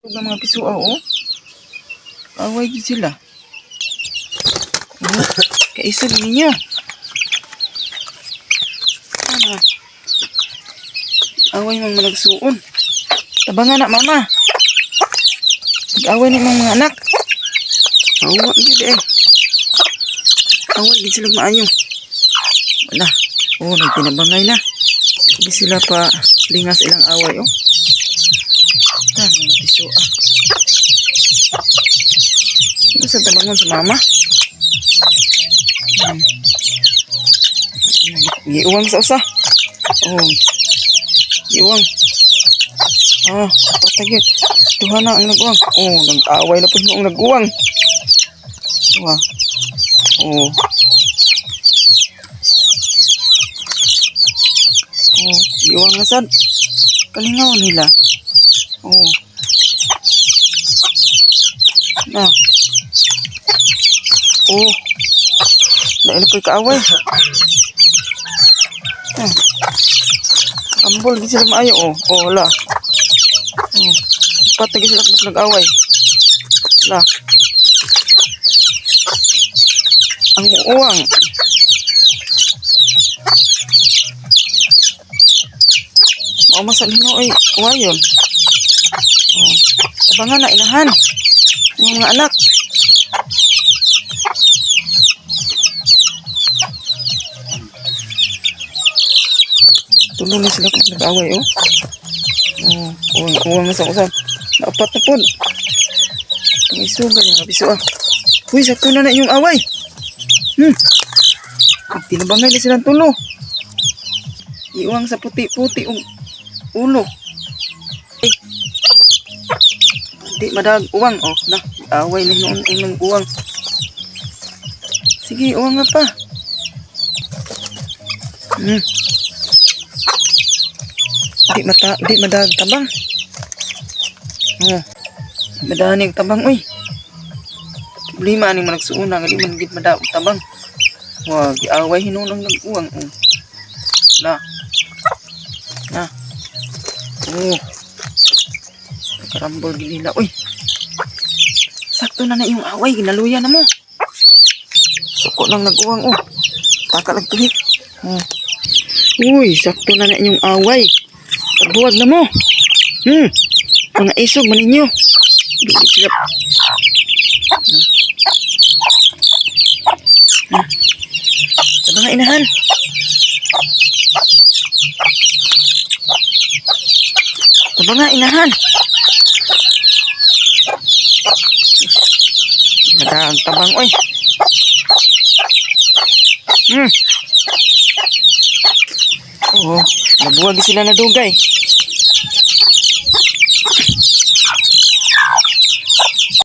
Ng mga pisuaw, oh. Away gid sila. Oh, kaisog ninyo. Ano? Away mang malagsuon. Tabangan na, mama. Away ni mga anak. Awa gid eh. Away gid sila maayo. Wala. Oh, nagtinabangay na. Hindi sila pa lingas ilang away, oh. Tan, mga piso, ah. Ito sa tabangon sa mama. Giuwang sa usa. Oh. Giuwang. Ah, patagit. Duha na ang nag-uwang. Oh, nag-away na po ang nag-uwang. Duha. Oh. Oh, giuwang na sad. Kalingaw nila. Oh. Na. Oh. Dahil po'y kaaway. Ah. Ambol, di sila maayo. Oh, oh, wala. Oh. Patay sila kung nag-away. Wala. Ang uwang. Maumasan hinuoy. Uwayon. Oh. Tabangan na, inahan. Ang mga anak. Tulo na sila kung nag-away, oh. Oh, uwang, uwang na sa usap. Naapat na po. Pangisugan yung piso, ah. Uy, sakto na na yung away. Tinabangay na silang tulo. Iuwang sa puti-puti ang ulo. Ay. Di madag uwang. Oh, na. Away na noon ang uwang. Sige, uwang na pa. Di mata, di madag tabang. Oh. Madanig tabang uy. Problema aning managsuuna nga di man gid madaog tabang. Wa giaway hinuon ang nag-uwang oh. Na. Na. Oh. Karambol gid nila uy. Sakto na na yung away ginaluya na mo. Suko lang nag-uwang oh. Taka lang tuhik. Oh. Uy, sakto na na inyong away. Pagbuwag na mo. Mga isog man ninyo. Di sila. Sa mga inahan. Sa mga inahan. Madaang tabang, oy. Oo, nabuwag sila na dugay.